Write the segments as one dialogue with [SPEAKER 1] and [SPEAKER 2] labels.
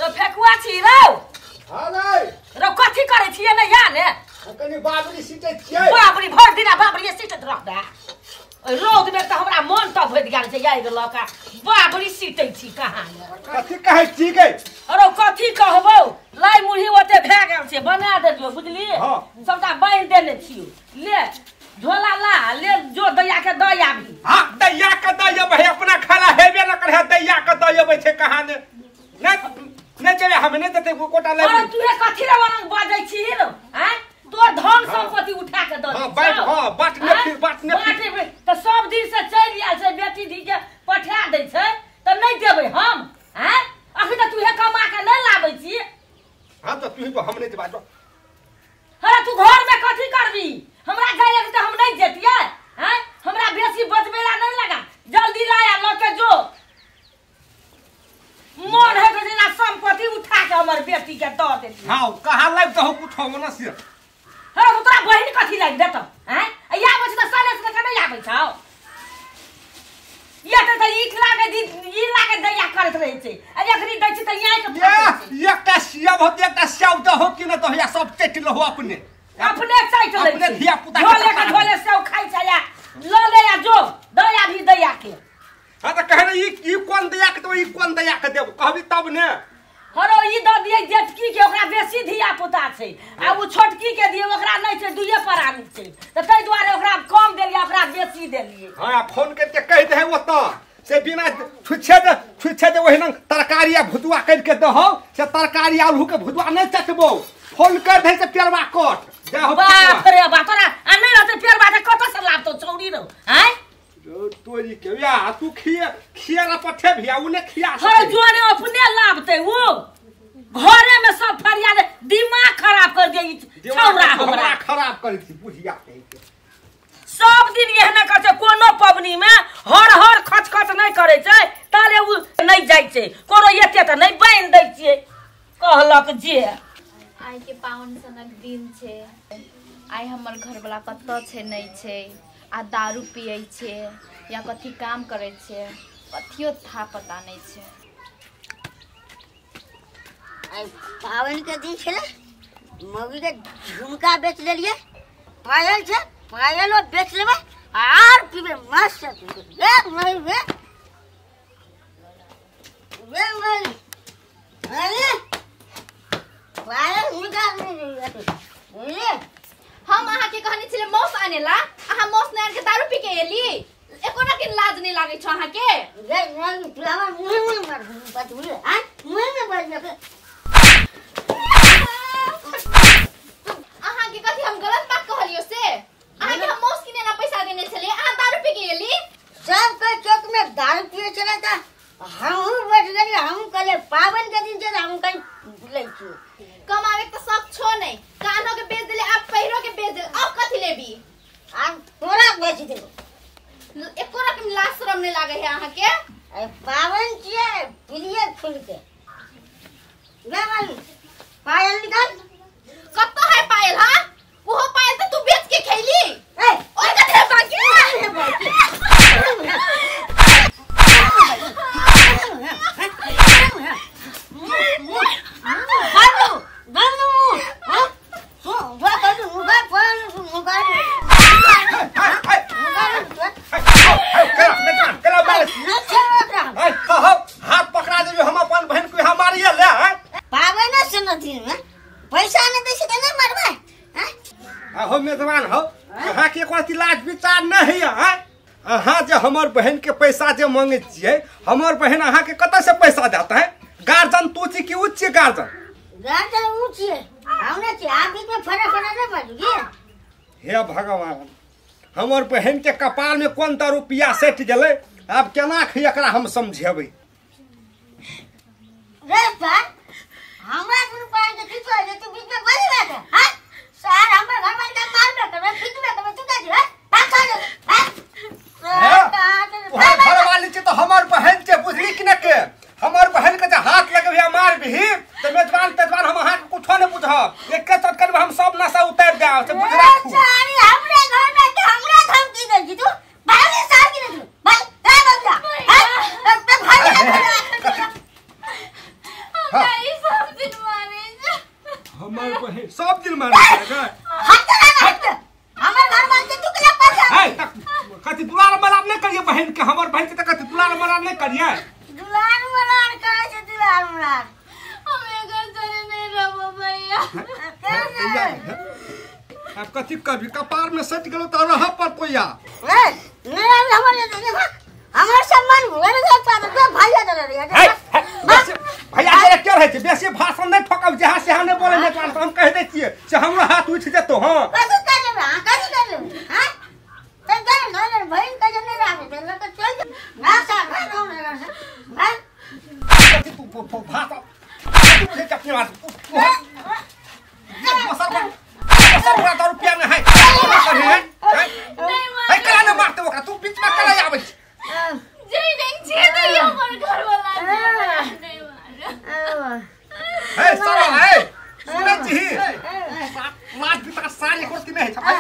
[SPEAKER 1] रो फेकुआ छी रौ।
[SPEAKER 2] हां नै
[SPEAKER 1] रौ कथी करै छियै नै या ने
[SPEAKER 2] कनी बाबरी सीटै छियै।
[SPEAKER 1] बाबरी भरि दिना बाबरी सीटैत रहबै। रौद में त हमरा मन त भरि गेल छै आगि लऽ के बाबरी सीटै छी कहाँ।
[SPEAKER 2] कथी कहै छी गे?
[SPEAKER 1] अरे कथी कहबौ, लाई मुरही ओते भए गेल छै, बना देलियौ बुझलियै, सबटा बान्हि देने छियौ। ले झोला ला ले जो दैया के दऽ आबी।
[SPEAKER 2] हां दैया के दऽ अबै, अपना खाना हेबे न करे दैया के दऽ अबै छै कहाँ ने। नै नै जेबै हम, नै देतै कोटा ले।
[SPEAKER 1] अरे तू कथी रे वरंग बाजै छी रे? हैं तोर धन संपत्ति उठा के दऽ।
[SPEAKER 2] हां बैठ, हां बाटने फिर बाटने
[SPEAKER 1] फिर त सब दिन से चलि आयल छै, बेटी धी के पठा दै छै त नै देबै हम? हैं अखन त तूहे कमा के नै लाबै छी।
[SPEAKER 2] हां त तू तो हम नै देबा।
[SPEAKER 1] अरे तू घर में कथी करबी? हमरा जाय लगे त हम नै जेतियै। हैं हमरा बेसी बजबेला नै लगा, जल्दी लाया ल के जो। मन है जेना संपत्ति उठा के हमर बेटी के दऽ देती।
[SPEAKER 2] हां कहाँ लाइब दहो कुछो न से।
[SPEAKER 1] अरे तोरा बहिन कथी लागि देतौ? हैं आबै छै त सलेस के नै आबै छौ? या त ईख लागे दी ई लागे दैया करैत रहै छै, आ एखनी दै छै त यहाँ के
[SPEAKER 2] एकटा सियाब होत एकटा स्याव दहो कि न दहो, या सब चटि लहो अपने
[SPEAKER 1] अपने चाटि लै
[SPEAKER 2] अपने धिया पुता
[SPEAKER 1] झोले के झोले सब खाइ छै। या ल ले या जो दैया भी दैया के।
[SPEAKER 2] हां त कहे ई कोन दैया के देबो, ई कोन दैया के देबो कहबी तब ने।
[SPEAKER 1] हरो ई दऽ दियै जेठकी के, ओकरा बेसी धिया पुता छै, आ उ छोटकी के दियै ओकरा नै छै, दुइये प्राणी छै, त ताहि दुआरे ओकरा कम देलियै ओकरा बेसी देलियै।
[SPEAKER 2] हां फोन करके कहि दे ओतऽ से बिना छुच्छे दे छुच्छे दे ओहिना तरकारी आ भुतुआ करि के दहो से तरकारी आलू के भुतुआ नै चटबो। फोन कर दे से पेरवा कट जा हो।
[SPEAKER 1] बाप रे बाप, तोरा आ नै रहतै पेरवा त कतऽ से लाबतौ चौरी रौ? हैं
[SPEAKER 2] तोरी के या तू खिए खिए ला पठे भी उ ने खिया।
[SPEAKER 1] हर जोने अपने लाबते वो घरे में सब फरिया दे, दिमाग खराब कर दे छौरा हमरा
[SPEAKER 2] खराब कर दी बुढ़िया के।
[SPEAKER 1] सब दिन एहना कर छै, कोनो पबनी में हर हर खच खच नै करे छै ताले उ नै जाय छै, कोनो एते त नै बान्हि दै छियै। कहलक जे
[SPEAKER 3] आइ के पावन सनक दिन छै, आइ हमर घरवाला कतऽ छै नै छै, आ दारू पियै छै या कथी काम करै छै कथियो था पता नहीं छै।
[SPEAKER 4] आइ पावन के दिन छलै, मौगी के झुमका बेच लेलियै, पायल छै पायलो बेच लेबै आर पीबै मस्त पीबै। वे मरी वे वे मरी अरे पायल झुमका बुझलियै।
[SPEAKER 3] हम अहाँ के कहने छले मौस आनेला, अहाँ मौस नै आन के दारू पी के एली, एको ना के लाज नै लागै छौ अहाँ के?
[SPEAKER 4] रे नहीं तोरा मुंह में मार बात बुझले। हां मुंह में बाज के
[SPEAKER 3] अहाँ के कथी हम गलत बात कहलियो से? अहाँ के हम मौस किनेला पैसा देने छले, अहाँ दारू पी के एली।
[SPEAKER 4] सब के चौक में दारू पिए छले त हमहु बैठ गेली, हमहु कहले पावन के दिन छै हम कहीं लै छी।
[SPEAKER 3] कमावे के त शौक छो नै, कानो के बेच देले आ पैरो के बेच देले, अब कथी लेबी?
[SPEAKER 4] आब तोरा बेच देबो।
[SPEAKER 3] एको रकम लाज शरम नै लागे है अहाँ के?
[SPEAKER 4] अरे पावन छियै पिलिए खुल के। गे बाबू पायल निकाल।
[SPEAKER 3] कत्तो है पायल? हां ओहो पायल त तू बेच के खैली।
[SPEAKER 4] ए
[SPEAKER 3] ओइ कथी है बाकी?
[SPEAKER 4] बाबू बाबू हां सो वा कर मुगा पर मुगा
[SPEAKER 2] हाथ पकड़ा देबी हम अपन बहन के मारिए ले।
[SPEAKER 4] पावन से नदी में पैसा नहीं दै छै त नै मारबै।
[SPEAKER 2] हैं हो मेजबान हो, अहाँ के कोई लाज विचार नहीं है। अहाँ जे हमर बहन के पैसा जे मांगे छियै, हमर बहन अहाँ के कतऽ से पैसा देता है? गार्जन तू छी कि उ छी गार्जन?
[SPEAKER 4] गार्जन उ छियै, हम नै छी। आप बीच में फड़ा फड़ा नै बाजू।
[SPEAKER 2] हे भगवान, हमर बहन के कपार में कोन ता रुपया सटि गेलै, आब केना के एकरा हम समझेबै?
[SPEAKER 4] रे सर हमरा दुनू पाय के की कहै तू बीच में बजबे के? हां सर हमर घर वाला के मारबे करबे, बीच में करबे, तू का जी हां खा ले।
[SPEAKER 2] हां घर वाली छै त हमर बहन छै बुझली कि न के? हमर बहन के जे हाथ लगबे मारबिही त मेजबान तेजबान हम अहाँ के कुछो नै बुझब, एके चटकन में हम सब नशा उतारि देब से बुझ राखू।
[SPEAKER 4] हमरे घर में के हमरा धमकी दै छी तू? भागे सार की तू भाई ए बबला हां भागे।
[SPEAKER 3] हमरा ई दिन मारे छै।
[SPEAKER 2] हमर बहिन सब दिन मारे छै।
[SPEAKER 4] हट ना हट, हमर घर मानते तू केना पैसा।
[SPEAKER 2] ए तक कथि दुलार मलार नहीं करिए बहिन के, हमर बहिन के त कथि दुलार मलार नहीं करिए।
[SPEAKER 4] दुलार मलार कहै छै, दुलार मलार।
[SPEAKER 3] हम एकर जरे नहीं रहबो भैया।
[SPEAKER 2] अब कथि करबी, कपार में सट गेलो त रह पड़तो या।
[SPEAKER 4] ए नहीं आबे हमर, हमर सम्मान भुगल गेल पाद के भैया दे रे।
[SPEAKER 2] भैया जरे के रहै छै, बेसी भाषण नहीं ठोकब, जहां से नहीं बोले नहीं तो हम कह दै छियै से हमरो हाथ उठ जेतो। हां
[SPEAKER 4] कथि कर लेबै, हां कथि कर लेबै, हां त गल गल बहिन के जने राख दे ल त चल ना सा घर हम ना हां
[SPEAKER 2] कथि तू भाषण कथि बुझै छै अपने बात। दोसर पर दोसर पर दारू पिया नहीं है है कला न मारते ओकरा, तू बीच में कला आबै छै।
[SPEAKER 3] जे नहीं छे त हमर घर वाला नहीं मार।
[SPEAKER 2] ए साला ए सुनै छी लाज बिता सारी करती नहीं है।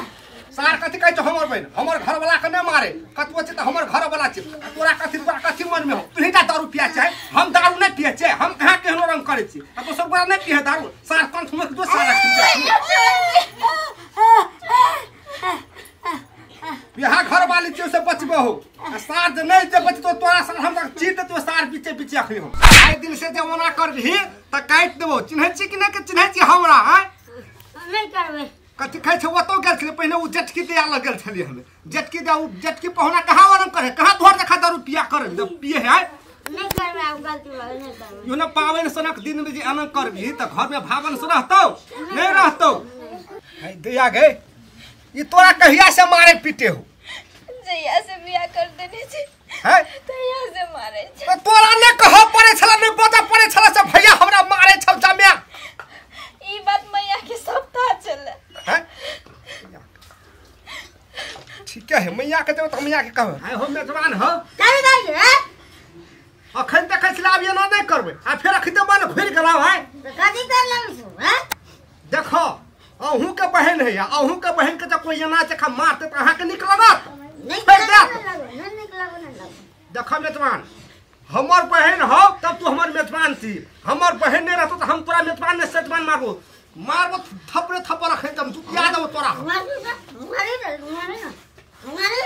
[SPEAKER 2] सार कथि कहै छै हमर बहिन हमर घर वाला के नहीं मारे, कतबो छै त हमर घर वाला छै। तोरा कथि तोरा कथि मन में हो, तू ही दारू पिया छै, हम दारू नहीं पिए छै, हम कहां केहनो रंग करै छी, आ तो सब गोरा नहीं पिए दारू। सार कंठ में दो सारा यहाँ घर वाली छै से बचबो हो, आ सार जे नहीं जे बचतो तोरा सार हम चीर देतो, सार पीछे पीछे अखनी हम आइ दिन से जे ओना करबही त काटि देबो। चिन्है छी कि नहीं के चिन्है छी हमरा? आइ
[SPEAKER 4] नहीं करबै।
[SPEAKER 2] कथि खाइ छै ओतौ गेल छलै पहिने, उ जेठकी दिया लग गेल छलियै हमे, जेठकी दिया उ जेठकी पहुना कहाँ वरन करे, कहाँ तोहर देखा दारू पिया करे जब पिए है।
[SPEAKER 4] नहीं करबै आब गलती भऽ गेल, नहीं करबै।
[SPEAKER 2] यो न पावन सनक दिन में जे एना करबही त घर में भावन से रहतौ नहीं रहतौ। है दिया गे, ई तोरा कहिया से मारे पीटे हो?
[SPEAKER 3] जहिया से बियाह कर देने छै
[SPEAKER 2] है
[SPEAKER 3] तहिया से मारे छै।
[SPEAKER 2] त तोरा ने कहऽ पड़े छला, ने बजऽ पड़े छला से भैया हमरा मारे छौ जम्या।
[SPEAKER 3] ई बात मैया के सब था चले
[SPEAKER 2] है। ठीक है मैया के देबो त मैया के कहब। हाय हो मेजबान हो
[SPEAKER 4] चल जाई है,
[SPEAKER 2] अखन देखै छला आब एना नहीं करबै, आ फेर अखन मन घुरि गेलौ है।
[SPEAKER 4] कथि कर लेबै सो हैं?
[SPEAKER 2] देखो अहूँ के बहन है, अहूँ के बहन के जब कोई एना जखा मारते त अहाँ के नीक लगत?
[SPEAKER 4] नहीं नहीं नीक लगो नहीं लगो।
[SPEAKER 2] देखो मेजबान हमर बहन हो तब तू हमर मेजबान छी, हमर बहन नहीं रहतो त हम तोरा मेजबान ने सेजबान मारबो मारबो थपरे थपर अखन तम जुतिया देबो तोरा।
[SPEAKER 4] मारी ना मारी ना मारी ना मारी।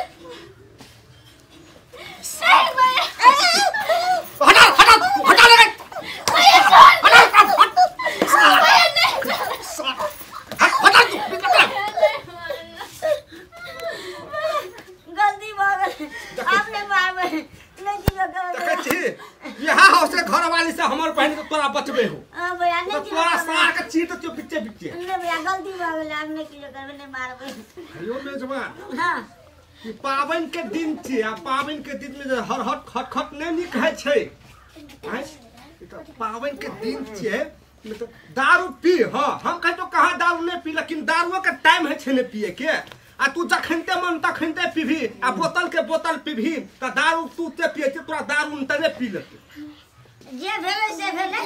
[SPEAKER 3] नहीं भैया
[SPEAKER 2] हटा हटा हटा ले हटा हटा हटा तू निकल।
[SPEAKER 4] गलती भऽ गेल, आब नहीं मारबै नहीं दियो।
[SPEAKER 2] देखै छी यहाँ हो से घर वाली से हमर बहन के तोरा बचबे हो।
[SPEAKER 4] हां भैया नहीं
[SPEAKER 2] तोरा सार के चीट तो पीछे पीछे।
[SPEAKER 4] नहीं भैया गलती भऽ गेल, आब नहीं कियो करबै नहीं मारबै।
[SPEAKER 2] हयो मेजबान
[SPEAKER 4] हां
[SPEAKER 2] ई पावन के दिन छी, आ पावन के दिन में जे हर हर खट खट नहीं नीक है छै। आँय ई त पावन के दिन छियै, मतलब दारू पी। हां हम कहै तो कहाँ दारू नहीं पी, लेकिन दारूओ के टाइम है छै ने पिए के। आ तू जखनते मन तखनते पीबी, आ बोतल के बोतल पीबी त दारू तू ते पिए छै, तोरा दारू उनते पी लेतै।
[SPEAKER 4] जे भेलै से भेलै,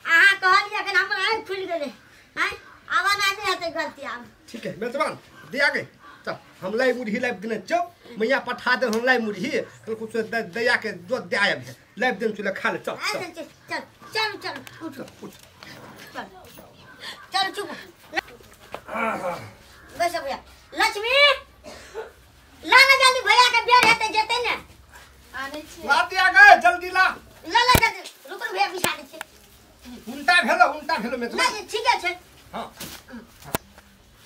[SPEAKER 4] अहाँ कहलियै अखन हमर आँखि खुलि गेलै। आँय आब एना नहि हेतै गलती आब।
[SPEAKER 2] ठीक है मेजबान दिया गे चल, हम लाई मुरही लाइब देने चौ मैया पठा दे, हम लाई मुरही कल कुछ दया के जोत दे आयब है लाइब देने चले खा ले। चल
[SPEAKER 4] चल चल चल चल उठ
[SPEAKER 2] उठ
[SPEAKER 4] चल चल चुप बस भैया। लक्ष्मी ला ना जल्दी भैया के बेर हेतै जेतै ने
[SPEAKER 3] आनै छी।
[SPEAKER 2] ला दिया गे जल्दी ला
[SPEAKER 4] ला ला जल्दी रुक भैया बिछा दै छै।
[SPEAKER 2] उल्टा भेलो उल्टा भेलो मेजबान।
[SPEAKER 4] नहीं ठीक है
[SPEAKER 2] हां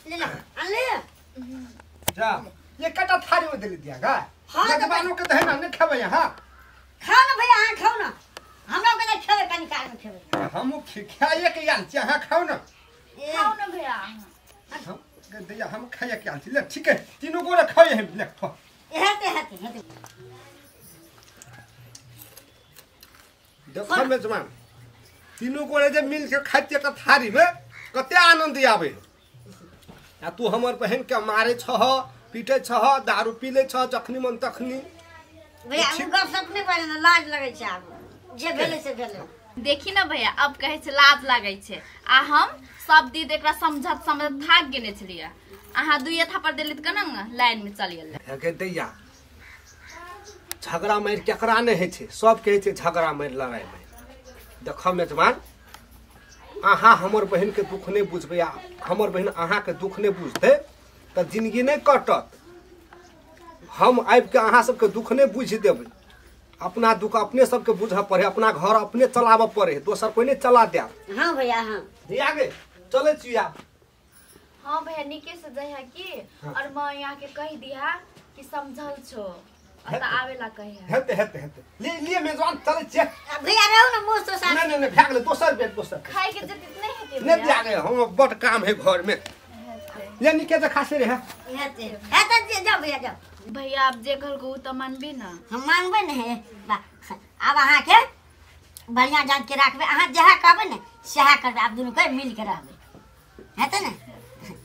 [SPEAKER 4] ले ला आन ले
[SPEAKER 2] जा। ये कटा थारी में दे दिया गा।
[SPEAKER 4] हां
[SPEAKER 2] मेजबानो के दहे ना नहीं खेबै। हां
[SPEAKER 4] खाओ ना भैया, हां खाओ ना, हमरा के नहीं खेबै कनी काल में खेबै।
[SPEAKER 2] हम खाइए के आयल छी, अहाँ खाओ ना।
[SPEAKER 3] खाओ ना भैया,
[SPEAKER 2] हम दैया हम खाइए के आयल छी। ले ठीक है तीनों गोरे खाइए हम। ले खो
[SPEAKER 4] हेते हेते हेते।
[SPEAKER 2] देखो मेजबान तीनों गोरे जे मिल के खाइते त थारी में कते आनंद आवे। आ तू हमर बहन के मारे छह पीटे छह दारू पी ले छह जखनी मन तखनी।
[SPEAKER 4] भैया उ गप सप नहीं पड़े ना, लाज लगै छै आब जे भेलै से भेलै।
[SPEAKER 3] देखी ना भैया अब कहै छै लाज लागै छै, आ हम सब दिन एकरा समझत समझत थाक गेने छलियै। अहाँ दुइये थापर देली त केना लाइन में चल गेलै।
[SPEAKER 2] गे दैया झगड़ा मारि केकरा नहि होइ छै, सब कहै छै झगड़ा मारि लड़ाइ मारि। देखऽ मेजबान अहाँ हमर बहिन के दुख नहीं बुझबै आ हमर बहिन अहाँ के दुख नहीं बुझतै तऽ जिंदगी नहीं कटत। हम आबि के अहाँ सबके दुख नहीं बुझि देबै। अपना दुख अपने सबके बुझऽ पड़े, अपना घर अपने चलाबऽ पड़े, दोसर कोई नहीं चला देब।
[SPEAKER 4] हाँ भैया हाँ।
[SPEAKER 2] धिया गे चलै छी आब।
[SPEAKER 3] हाँ भैया निके से जइहा की और माँ यहाँ के कह दिहा कि समझल छो और आवेला कहिया।
[SPEAKER 2] हेते हेते हेते ले लिए मेजबान चलै छियै।
[SPEAKER 4] भैया रहू ना मुँह तो साफ।
[SPEAKER 2] नहीं नहीं नहीं भए गेलै दोसर बेर दोसर
[SPEAKER 3] खाइ के जति नहीं हेते
[SPEAKER 2] नहीं दिया गए हम बड़ काम है घर में। ले निके से खासे रहे
[SPEAKER 4] हेते हेते जाओ भैया जाओ।
[SPEAKER 3] भैया आप जे कहलको उ त मानबी ना।
[SPEAKER 4] हम मानबे नहीं। अब अहाँ के बढ़िया जान के राखबे, अहाँ जहाँ कहबे ने सएह करबे, आब दुनू के मिल के रहबे हेते ने।